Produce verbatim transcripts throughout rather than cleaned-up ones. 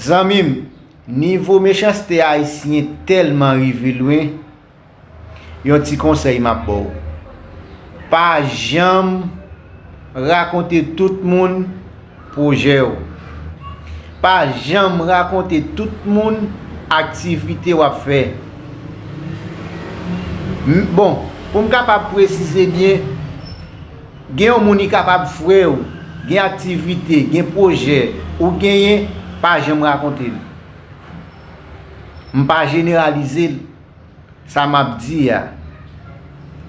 Zanmi m, nivo mechanste ayisyen tèlman rive lwen, yon ti konsèy m ap ba w. Pa janm rakonte tout moun pwojè w. Pa janm rakonte tout moun aktivite w ap fè. M- Bon, pou m kapab presize byen, gen yon moun ki kapab frè w, gen aktivite, gen pwojè ou genyen, pa janm rakonte l. M pa jeneralize l, sa m ap di a,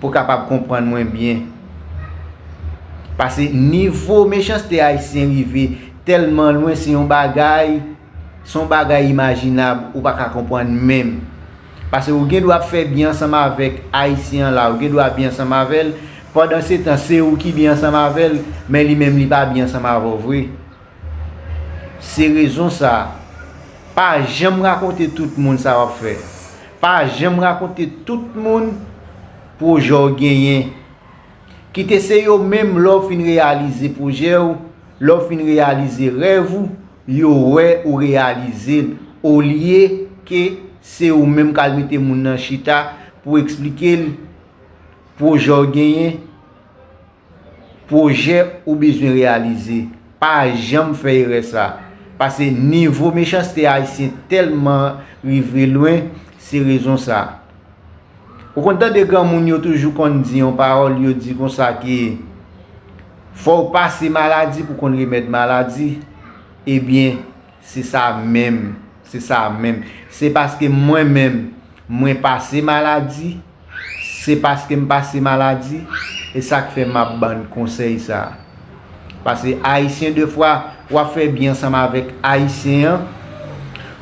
pou w kapab konprann mwen byen. Paske nivo mechanste ayisyen rive tèlman lwen, se yon bagay, se yon bagay imajinab, ou pa ka konprann menm. Paske ou gen dwa ap fè byen ansanm avèk ayisyen an la, ou gen dwa byen ansanm avè l, pandan se tan se ou ki byen ansanm avè l, men li menm li pa byen ansanm avè w vre. Se rezon sa, pa janm rakonte tout moun sa w ap fè. Pa janm rakonte tout moun pwojè w genyen. Kite se yo menm, lè w fin reyalize pwojè w, lè w fin reyalize rèv ou, yo wè ou reyalize l, olye ke se ou menm k al mete moun nan chita pou eksplike l pwojè w genyen, pwojè ou bezwen reyalize. Pa janm fè erè sa. Paske nivo mechanste ayisyen tèlman rive lwen, se rezon sa. Ou konn tande granmoun yo toujou konn di yon pawòl, yo di konsa ke fò w pase maladi pou konn remèd maladi. Ebyen, se sa menm, se sa menm. Se paske mwen menm, mwen pase maladi, se paske m pase maladi, e sa k fè m ap ban n konsèy sa. Paske ayisyen defwa, w ap fè byen ansanm avèk ayisyen an,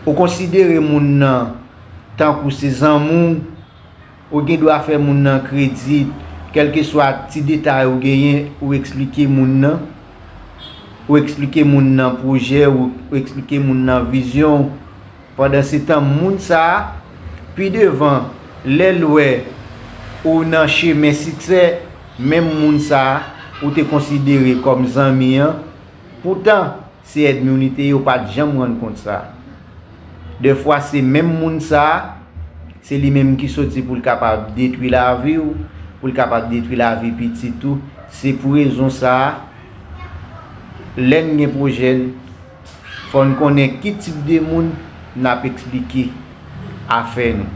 ou konsidere moun nan tankou se zanmi w, ou gen dwa fè moun nan kredi, kèlkeswa ti detay ou genyen, ou eksplike moun nan, ou eksplike moun nan pwojè, ou, ou eksplike moun nan vizyon w. Pandan se tan, moun sa a, pi devan, lè l wè ou nan chemen siksè, menm moun sa a, ou te konsidere kòm zanmi an, poutan, se ènmi w li te ye, ou pa t janm rann kont sa. Defwa, se menm moun sa a, se li menm ki soti pou l kapab detwi lavi w, pou l kapab detwi lavi pitit ou. Se pou rezon sa a, lè n gen pwojè n, fò n konnen ki tip de moun n ap eksplike afè nou.